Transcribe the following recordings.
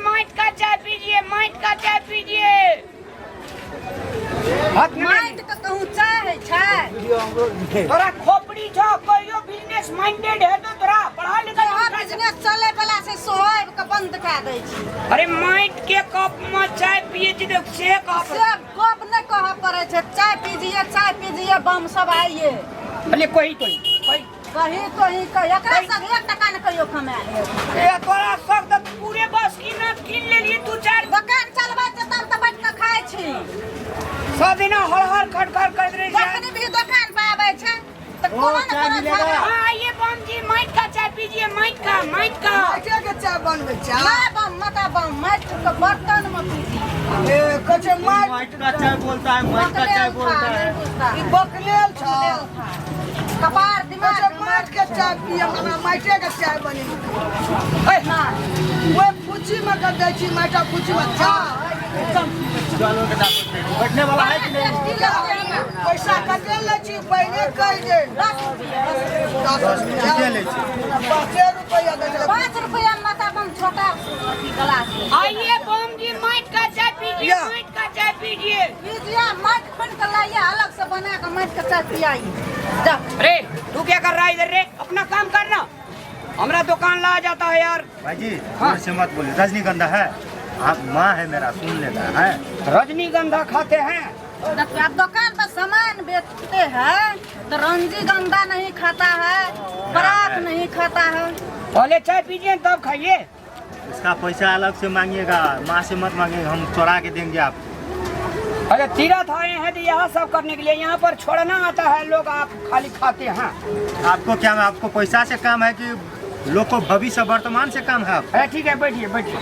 माइट का चाय पीजिए, माइट का चाय पीजिए। हाथ में माटि के कहूँ चाय होइ छै? तोरा खोपड़ी छौ, कहियो बिजनेस माइंडेड है तो तोरा पढ़ा लिखा। जहाँ बिजनेस चले वाला छै सेहो आबि कऽ बंद कए दै छै। अरे, माइट के कप में चाय पिए छी तो से कप से गप नहि कहऽ पड़ै छै। चाय पीजिए, चाय पीजिए, बम सब आइए। अरे, कोई तो कोई कही तो ही कही, एकरा संग एक टका ने कहियो कमायल हेतै। ए, तोरा सब तऽ पूरे बस की ना कीन लेलिए तू चार। दोकान चलबै छै तब तऽ बैठ कऽ खाइ छी। सब दिना हर हर खट खट करैत रहै छै। जखन भी दोकान पर आबै छै तऽ ओ, कोनो ने चाय कोनो मिलेगा? झगड़ा। हाँ, आइए बम जी, माइट का चाय पीजिए, माइट का, माइट का। माटिए के चाय बनबै छै? नहि बम मता बम, माटि के बर्तन मे पीजिए। ए, कहै छै माटि। माइट का चाय बोलता है, माइट का चाय बकलेल था, बोलता नहीं है। बुझता ई है। बकलेल छ। बकलेल था। कपार कहै दिमाग छै माटि के चाय पिए, हमरा माटिए के चाय बनेलकै। नहि। ओहि फुच्ची मे के दै छी, माटिक फुच्ची मे चाय। चलो बेटा, बैठने वाला है कि नहीं? टेस्टी लगतै हमरा। पैसा कते लै छी, पहिने कहि दे। 10 रुपया। 10 रुपैआ? ठीके लै छी। 5 रुपैआ दै छलै। 5 रुपया माता बम छोटा अथी गिलास। आइए बम जी, माइट का चाय पीजिए। या। माइट का चाय पीजिए। पीजिए, माटि खोलि कऽ लाइए, अलग से बना कऽ माटि के चाय पियाइए जा। अरे, तू क्या कर रहा है इधर रे? अपना काम करना, हमरा दुकान ला जाता है यार। भाई जी, जोर से मत बोलिए। रजनीगंधा है, आप माँ है मेरा, सुन लेना है। रजनीगंधा खाते हैं? देखिए, आप दुकान पर सामान बेचते हैं तो रंजीगंधा नहीं खाता है, परात नहीं खाता है। पहले चाय पीजिए, तब खाइए। इसका पैसा अलग से मांगिएगा, माँ से मत मांगिएगा, हम चोरा के देंगे आपको। अच्छा, तीरथ आए हैं तो यहाँ सब करने के लिए, यहाँ पर छोड़ना आता है लोग, आप खाली खाते हैं। आपको क्या है? आपको पैसा से काम है कि लोग को भविष्य वर्तमान से काम है आपको? अरे, ठीक है, बैठिए बैठिए।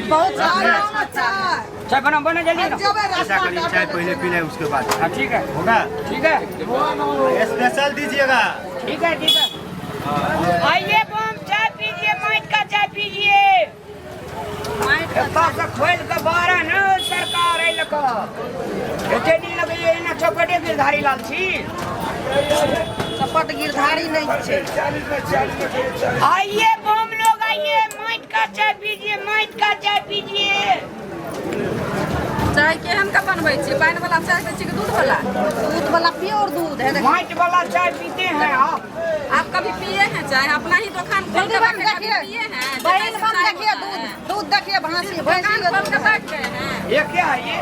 बहुत चाय चाय। चाय बना, बना, जल्दी ना। जेबै ऐसा रास्ता। करिए, चाय पहले पी ले, उसके बाद। हाँ, ठीक है। होगा? ठीक है। स्पेशल दीजिएगा। ठीक है, ठीक है। आइए बम, चाय पीजिए, माइट का चाय पीजिए। एतऽ से खोलि कऽ बाहर न सरकार एहि लऽ कऽ एते दिन लगैए, एना चौपटे गिरधारी लाल छी। चपट गिरधारी नहीं छै। आइए बम लोग, आइए, माइट का चाय पीजिए, माइट का चाय पीजिए। चाय केहन के बनबै छियै? पानि वाला चाय दै छियै कि दूध वाला? दूध वाला, प्योर दूध है, देखिए। माइट वाला चाय पीते हैं आप? आप कभी पिए हैं चाय? अपना ही दुकान खोल दीदी के बम बैठे कभी देखिए। पिए हैं? बहन कैसे बम चाय देखिए। होता दूध है? दूध देखिए, भैंसी भैंसी दुकान का खोल दूध के है। बैठ गए हैं। ये क्या है ये?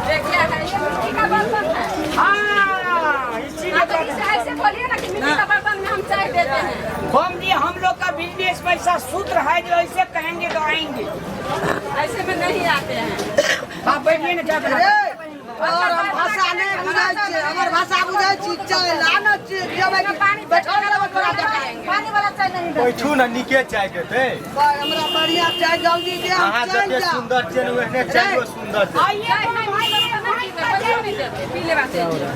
ये क्या है? ये मिट्टी का बर्तन है। हाँ, इसीलिए। हाँ, तो इसे ऐसे बोलिए ना कि मिट्टी का बर्तन में हम चाय देते हैं। बम जी, हम लोग का बिजनेस में ऐसा सूत्र है जो ऐसे कहेंगे तो आएंगे। ऐसे में नहीं आते हैं। आप बैठिए ना, चाय बना। रे, और हम भाषा नहि बुझै छियै, हमर भाषा बुझै छी? चाय लानै छियै, जेबै कि बैठल रहबै तोरा दोकान? पानी वाला चाय नहीं देते। बैठू ना, निके चाय देते। भाई, हमरा बढ़िया चाय जल्दी दे, हम अहाँ चलि जते जायब। सुन्दर छै ने, ओहने चायो सुन्दर छै। आइए चाय बम, नहीं आइए, पीबै, माइट का पैसो चाय। नहीं देते पी लेवा चाहिए।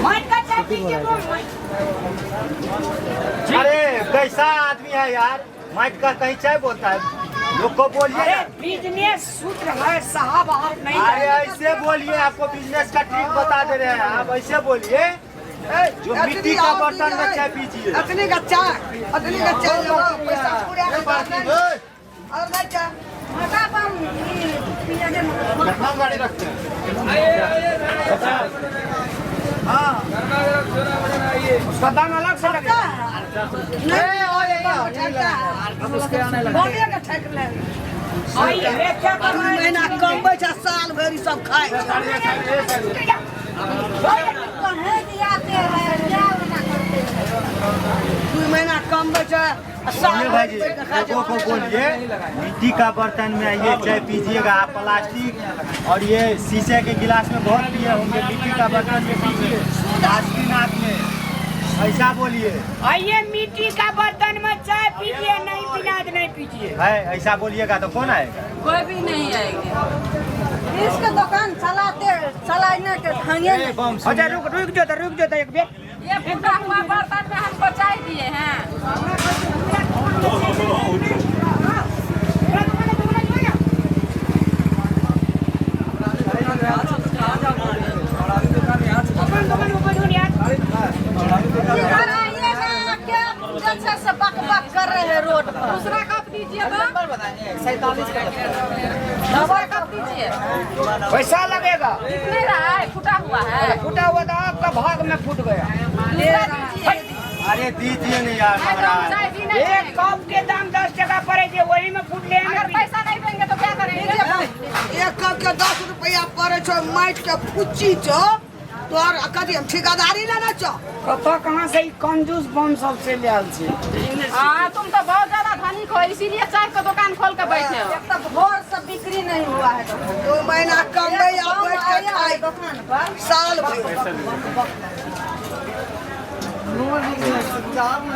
माइट का चाय पीजिए बम, माइट। अरे, कैसा आदमी है यार, माइट का कहीं चाय बोलता है? लोग को बोलिए अरे, ना। बिजनेस सूत्र है साहब, आप नहीं अरे, जानते। ऐसे बोलिए, आपको बिजनेस का ट्रिक बता दे रहे हैं, आप ऐसे बोलिए ए, जो एतनी मिट्टी का और बर्तन में दीजिए। चाय पीजिए। अतनी का चाय, अतनी का चाय लेबै, पैसा पूरा के बाद नहीं। और नहीं चाय। माता बम ई पिए कितना गाड़ी रखते हैं? उसका दाम अलग से लगेगा। नहीं, और ये ठेका है। बम्बे के ठेक ले। आइए, ये क्या कर दू रहे हैं? महीना कमबै छै, साल भरि सब खाइ छै। कहे दियाते हैं, क्या बना करते हैं? 2 महीना कमबै छै आ साल बोलिए भाई भरि जी, बैठ के खाइ छै। लोगों को बोलिए, मिट्टी का बर्तन में आइए, चाय पीजिएगा। आप प्लास्टिक और ये शीशे के गिलास में बहुत पिए होंगे, मिट्टी का बर्तन में पीजिए, बासुकीनाथ में, ऐसा बोलिए। आइए, मिट्टी का बर्तन में चाय पीजिए, नहीं पीना तो नहीं पीजिए। है, ऐसा बोलिएगा तो कौन आएगा? कोई भी नहीं आएंगे। इसके दुकान चलाते चलाने के ढंगे ए, नहीं। बम अच्छा। सुनिए। रुक रुक जो तो, रुक जो तो एक बेर। ये फूटा हुआ बर्तन में हमको चाय दिए हैं। अपन दुकान में बैठो यार। इधर आइए ना, क्या जैसे से बक बक कर रहे हैं रोड पर। दूसरा कप दीजिए। दीजिए तो। दूसरा कप दीजिए। पैसा लगेगा। दिख नहीं रहा है, फूटा हुआ है। फूटा हुआ तो आपका भाग में फूट गया। दूसरा दीजिए। अरे दीजिए नहीं यार नहीं तो हम महाराज। चाय भी नहीं एक पिएंगे। कप के दाम 10 टका पड़े छे, वही में फूट ले। अगर पैसा नहीं देंगे तो क्या करेंगे? एक कप के 10 रुपया पड़े छौ, माटि के फुच्ची छौ तोहर। कथी हम ठेकेदारी लेने छौ? कतऽ कहाँ से ई कंजूस बम सब से लायल छै। हाँ, तुम तो बहुत ज्यादा धनिक हो, इसीलिए चाय का दुकान खोल के बैठे हो। एक तो भोर से बिक्री नहीं हुआ है। 2 महीना कमबै आ बैठ के आया है खाइ दुकान पर। साल भरि।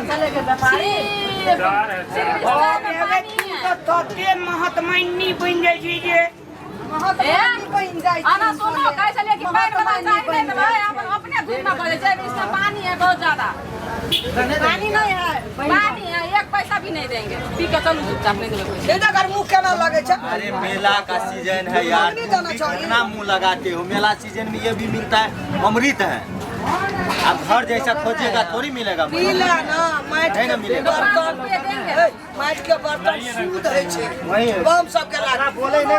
चले गए व्यापारी। सिर्फ इस चाय में बाप रे, पानी तू है। तऽ तते महतमैनी बनि जाइ छी जे महतमानी बनि जाइ छै। आना सुनो, कहै छलियै कि पानि वाला चाय नहि देबै, अपन अपने दूध में पड़ै छै। इसमें पानी है बहुत ज्यादा। पानी नहीं है। पानी है, एक पैसा भी नहीं देंगे। पी के चलू चुपचाप, नहीं देबै पैसा। हे देख मुँह केना लगै छै। अरे मेला का सीजन है यार, नहीं तुम जाना भी चाहिए। कितना मुंह लगाते हो। मेला सीजन में ये भी मिलता है, अमृत है। आप घर जैसा खोजिएगा थोड़ी मिलेगा। पी ले ना माटि नहीं के ना मिलेगा। बर्तन। रुपये देंगे। हे, माटि के बर्तन शुद्ध होइ छै। वही है। बम सबके लाग बोले नहीं।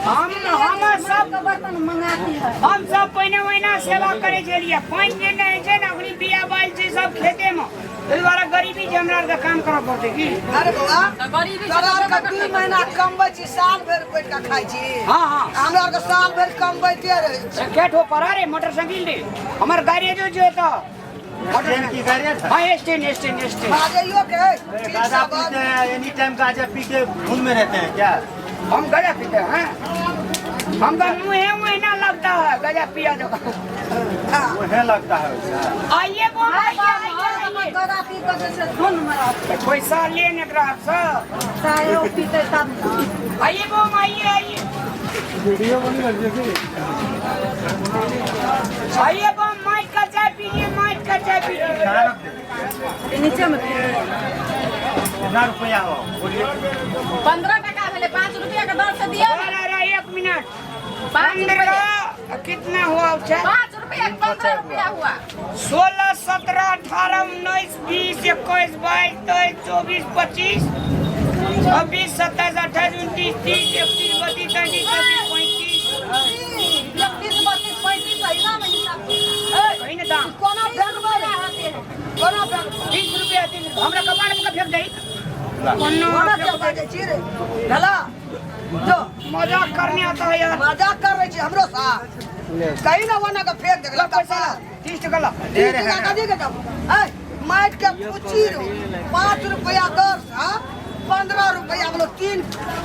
हम सब का बर्तन मंगाती है। हम सब पहिने ओहिना सेवा करै छलियै। पानि जे नहि होइ छै ने, अखनी बिया बालि छै सब खेते मे, ताहि दुआरे गरीबी छै, हमरा आरके काम करऽ पड़तै की। अरे बौआ, तऽ गरीबी छै तोरा तऽ आरके 2 महीना कमबै छी, साल भरि बैठ के खाइ छी। हाँ हाँ। हमरा आरके साल भरि कमबैते रहै छी। के ठो पड़ा रे मोटरसाइकिल रे, हमर गैरेजो जो तऽ ट्रेन की गाड़ी था। हाँ, स्टैंड स्टैंड स्टैंड। बाजैयो के ठीक गाजा से बाज। पीते हैं, एनी टाइम गाजा पी के धुन में रहते हैं क्या? हम गजा पीते हैं? हमका मुँहे मुँह लगता है गजा पिया जो। हाँ। मुझे लगता है वैसा। आइए बम, आइए आइए आइए। गदा पी के जे छै धुन में रहतै। पैसा ले ने एकरा से। चाहे ओ पीतै तब ने। आइए बम, आइए आइए आइए बम, माइक का चाय पीजिए, माइक का चाय पीजिए। नीचे में पी। कितना रुपया हो बोलिए? 15 टका भेलै, 5 रुपया के दर से दियौ ने। अरे अरे एक मिनट। 5 रुपया। 15 कितना हुआ अच्छा? 5 रुपया के 15 रुपया हुआ। 16 17 18 19 20 21 22 23 24 25 26 27 28 29 30 31 32 33 34 35। 31 32 35 अहिना में हिसाब। कहीं ना दाम। कोना फेंकबै रे? कोना फेंकबै? 30 रुपया, 30 रुपया हमरा कपाड़ में फेंक दही कोना। कोना के बाजै छी रे ढला जो? मजाक करने आता है यार। मजाक कर रहे छी हमरो साथ? कहीं ना ओना के फेंक देख। ला पैसा ला, 30 टका ला। 30 टका कथी के देबो? ऐ माटि के फुच्ची रो 5 रुपया दर से 15 रुपया बोलो, तीन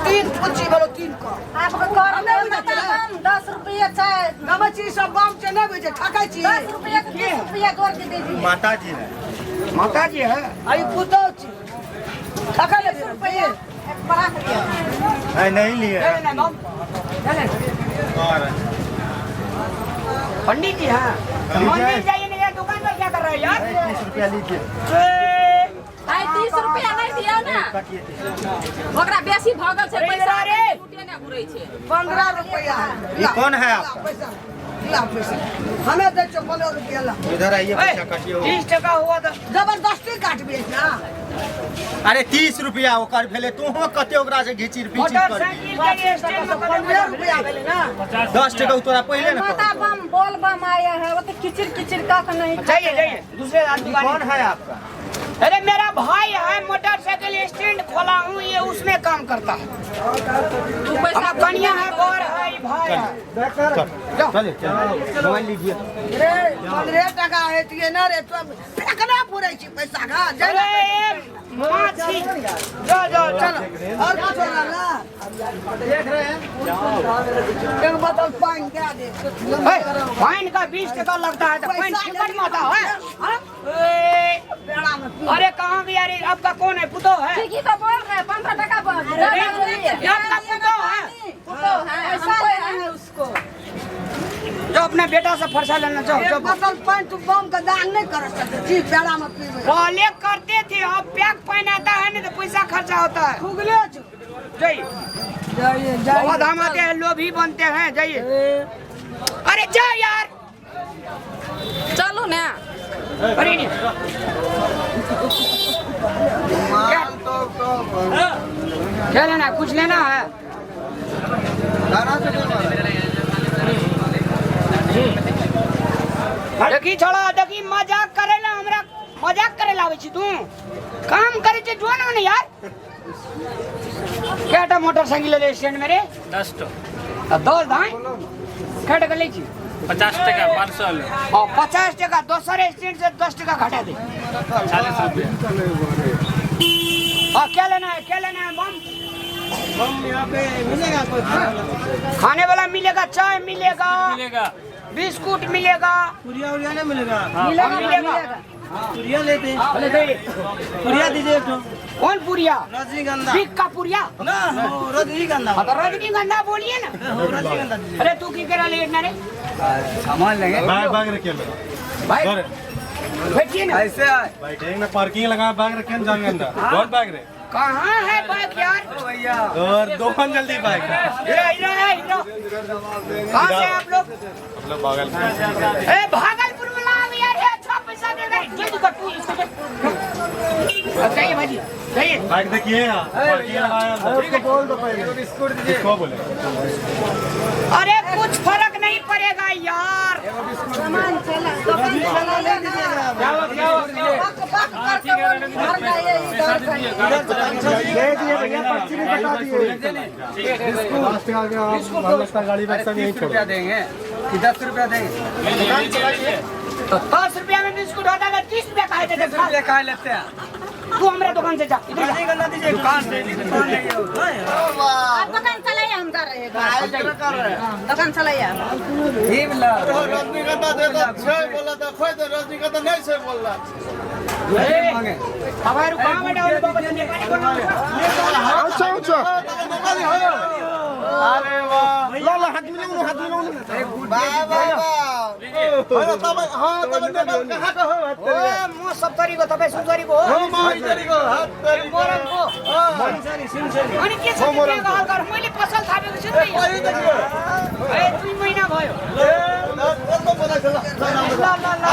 तीन फुच्ची बोलो, तीन कप। आपके कर हमे बुझै छियै। दाम 10 रुपया चाय। गमै छी सब बम छै, नहि बुझै ठकै छी। 10 रुपया के 30 रुपया जोड़ के दे दिए। माता जी है। माता जी है। आ ई पुतहु छी, ठकै ले। रुपया एक परात दिया। है नहीं लिए। ले लेना बम, ले लेना। और पंडित जी हाँ, मंदिर जाइए ना यार, दुकान पर क्या कर रहे हो यार? 30 रुपया लीजिए। ए, आइ 30 रुपया नहि दियौ ने। काटिए 30। ओकरा बेसी भऽ गेल छै। अरे पैसा रे। छूटे नहि घुरै छै। 15 रुपया है। ये कौन है ला आपका? पैसा ला, पैसा हमें दै छौ, 15 रुपया ला। इधर आइए, ए, पैसा काटिए हो। 30 टका हुआ तो जबरदस्ती काटबी ना। अरे 30 रुपया ओकर भेलै, तोहो कते ओकरा से घिचिर पिचिर कर। मोटरसाइकिल के स्टैंड में 15 रुपया भेलै ना। 10 टका उ तोरा पहिले ने माता कहलकौ। बम बोल बम आया है, वो तो किचिर किचिर का के नहीं जाइए खाते। जाइए दूसरे आदमी। ये कौन है आपका? अरे मेरा भाई है, मोटरसाइकिल स्टैंड खोला हूँ, ये उसमें काम करता है। तू पैसा हम कनिया है, बर है, ये भाई है। चलिए चलिए, मोबाइल लीजिए। रे 15 टका हेतियै ना रे, तो फेकना पुरै छी पैसा का। अरे ए, माछी जाओ जाओ चलो। और कुछो ना ला। एक बोतल पानी दे दे। ए, फाइन का 20 टका लगता है तो फाइन पैसा टिकट में आता है। हाँ? ए, बेड़ा में पी। अरे कहाँ गया रे? आपका कौन है? पुतो है? ठीक ही तो बोल रहे हैं, 15 टका बोल। अरे, ये आपका पुतो है? पुतोह है। पैसा हमको लेना है। है उसको। जो अपने बेटा से फरसा लेना जाओ। एक जाओ। बोतल पानी तू बम के दान नहीं कर सकै छी, बेड़ा में पीबै। पहले करते थे, अब पैक पानी आता है नहीं तो पैसा खर्चा होता है। खुगले छौ। जाइए। जाइए। बाबा धाम आते हैं, लोभी बनते हैं, जाइए। अरे जाओ यार। चलू ने। अरे नहीं। क्या लेना है? कुछ लेना है? देखी छोड़ा, देखी मजाक करेला, हमरा मजाक करेला आबै छी तू। काम करे छे जो ना ने यार। केटा मोटरसाइकिल ले स्टैंड में रे? 10 टो। आ 10 धाई केटा के लै छी? 50 टका पार्सल। और 50 टका दोसर स्टैंड से 10 टका घटा दे। 40 रुपया। और क्या लेना है? क्या लेना है? बम बम यहाँ पे मिलेगा कुछ? खाने वाला मिलेगा, चाय मिलेगा, मिलेगा, बिस्कुट मिलेगा, पुरिया उरिया नहीं मिलेगा? मिलेगा, मिलेगा। पुरिया लेते हैं। पुरिया दीजिए एक ठो। कौन पुरिया? रजनीगंधा। बिक का पुरिया ना हो, रजनीगंधा। हाँ तो रजनीगंधा बोलिए ना। हो, रजनीगंधा दीजिए। अरे तू की करा लेट ना रे? सामान लेंगे। बैग बैग रखिए मेरा। भाई सर बैठिए ना। ऐसे आए बैठेंगे ना, पार्किंग लगा बैग रखे जाएंगे अंदर। बहुत बैग रे। कहाँ है बाइक यार? भैया और दो जल्दी बाइक। इधर इधर है, इधर। कहाँ से आप लोग? हम लोग भागलपुर। ए भागलपुर में ला यार, ये अच्छा पैसा देगा। जल्दी कर तू इसको दे। अब जाइए भाजी, जाइए। बाइक देखिए यहाँ पार्किंग लगाया अंदर। बोल दो पहले। बिस्कुट दीजिए। किसको बोले? अरे कुछ फर्क नहीं पड़ेगा यार। सामान चला, दुकान चला ले दीजिएगा। बक बक करके वो घर जाइए, इधर जाइए। दे दिए भैया, पर्ची भी कटा दिए। लास्ट का आगे गाड़ी बैग सब यहीं 30 छोड़ो। रुपया देंगे कि 10 रुपया देंगे? तो 10 रुपया में बिस्कुट होता है, 30 रुपया काहे देते? 30 रुपया काहे लेते हैं? तू हमारे दुकान से जा, इधर जा। रजनीगंधा दीजिए। दुकान से दुकान लेंगे। आप दुकान चलाइए, हम जा रहे हैं घर। हाँ, दुकान चलाइए आप। रजनीगंधा दे दो, छै बोला तो खोइ दे, रजनीगंधा नहीं छै बोला। ए, हमारे कहाँ बैठा हो बाबा, नेपाली बोलना। अच्छा अच्छा नेपाली हो। अरे वाह, ल ल हात मिलाउनु, हात मिलाउनु। वाह वाह वाह। होइन तपाईँ, हाँ तपाईँ नेपाल कहाँको हो? ओ म सप्तरीको, तपाईँ सुनसरीको हो? हो म इटरीको, हात तरीको। मोरङको। अनि के छ त्यो हल गर, मैले पसल थापेको छु नि त यहाँ। ए 2 महिना भयो। ल ल ल,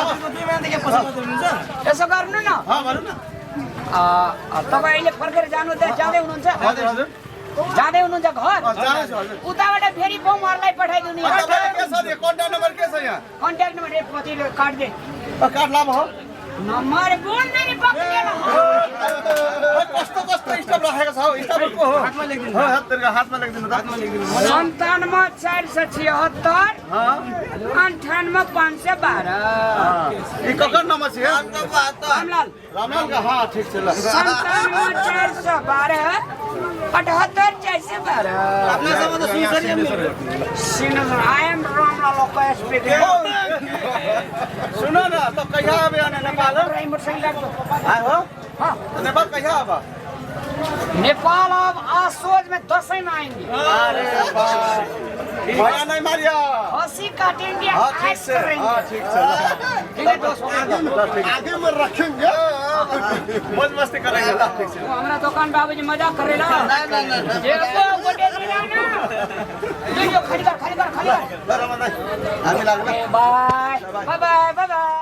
यसो गर्नु न, तपाईँ अहिले फर्केर जानु जाँदै हुनुहुन्छ? जाँदै हुनुहुन्छ घर? उताबाट फेरि बमहरूलाई पठाइदिनु। कन्ट्याक्ट नम्बर के छ यहाँ? कन्ट्याक्ट नम्बर पछि काट्दे। काट लाभ हो नम्बर बोल्न नि पक्रिएन। कस्तो कस्तो स्टाफ राखेको छ हौ? स्टाफ को हो? हातमा लेखिदिनु। हो, हात तेरिका हातमा लेखिदिनु त। 97 476 98 512। ई ककर नम्बर छ? रामलाल। रामलाल का? हाँ ठीक छ ल। 97 412 78 412। अपना सब तो सुनसरी में। I am Ramlal speaking. सुन न, त कहिया आबे आने नेपाल? मोटरसाइकिल राख्दो। आए हो? हाँ। नेपाल कहिया आब? नेपाल अब आसोज में दसैं में आएंगे। अरे भैया नहीं मारिया, हंसी काटेंगे। हाँ ठीक ऐश से, करेंगे। हाँ ठीक से, ठीक है दोस्त, आगे में रखेंगे, मौज मस्ती करेंगे। ल ठीक से। तू हमरा दुकान पे आबै छै मजाक करेला? एगो गोटे दिला ना। दुइयो खाली कर, खाली कर, खाली कर। ल रमन दाइ, हामी लाग्ला। Bye bye bye bye bye.